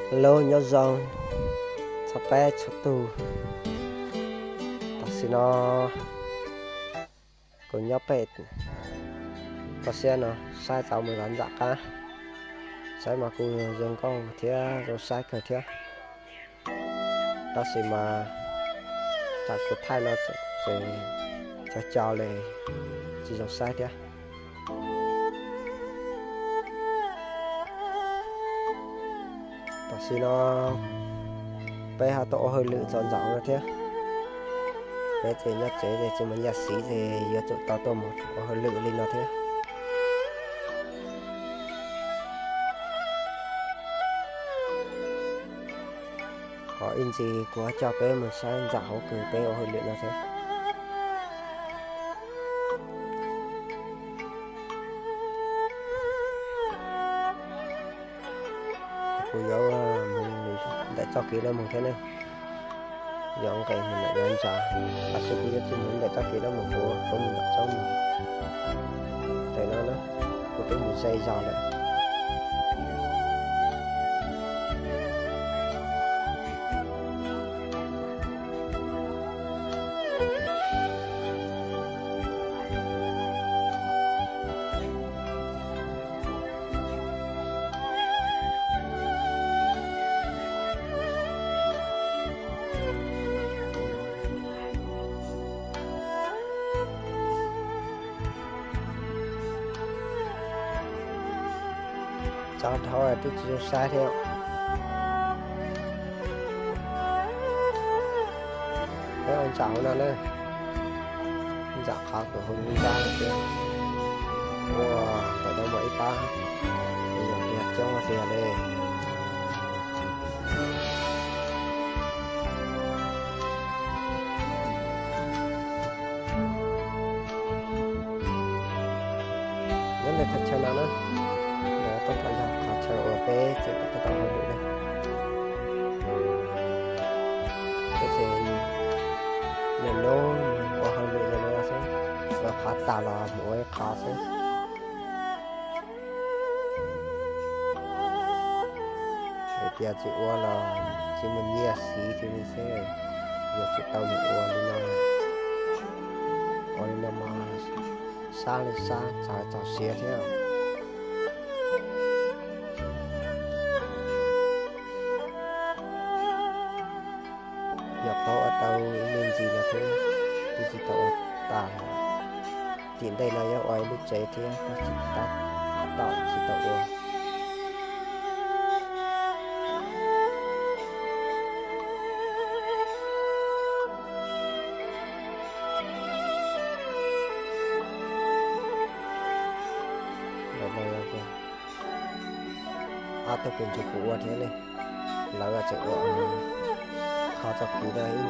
Hello, nyob zoo txog peb txhua tus. Tam sim no kuv nyob pem toj siab no, saib tau mus zov ntsam qab. Saib mas kuj zoo nkauj thiab zoo saib kawg thiab. Tab sis mas tsam kuv thaij no ces co co li tsis zoo saib thiab. Tam sim no peb ho tuaj ua hauj lwm txog nraum no thiab. Peb ces nyob tsev ces tsis mus nyiag xiv ces yuav tsum tau tuaj mus ua hauj lwm li no thiab. Ho ib ntsis kuv coj peb mus saib nram hauv kws peb ua hauj lwm no thiab. Kuv yuav mus ntawm txoj kev no mus thiab ne. Yuav nqes mus ntawm no ntsa, tab sis kuv yuav tsis mus ntawm txoj kev no mus, kuv mus ntawm txoj mus ntawm no na, kuv twb mus ze zog lawm. Tso dhau twb tsis zoo saib thiab. Peb ua ntsam hauv no na, ntsam qhov kuv hu ntsab tias ua ntawm no muaj ib pab, ua tiag coob tiag li. Nyob li qhov chaw no na, nws tuaj tau yog qhov chaw uas peb tseem tab tom ua hauj lwm na. Peb ces niaj hnub ua hauj lwm zoo li no xwb, ua qhov tas los mus ua ib qhov xwb. Hais tias tsis ua los tsis mus nyiag xiv thiab li xwb, yuav tsum tau mus ua li no. Ua li no mas sab li sab, txaus txaus siab thiab. Yog qhov ua tau ib me ntsis no thiab, twb tsis tau ua tas. Tim ntej no yuav ua ib lub tsev thiab, tab sis tab tom tsis tau ua. Ob tug kws nrug kuv ua thiab ne, lawv tseem ua qhov txog kev no ib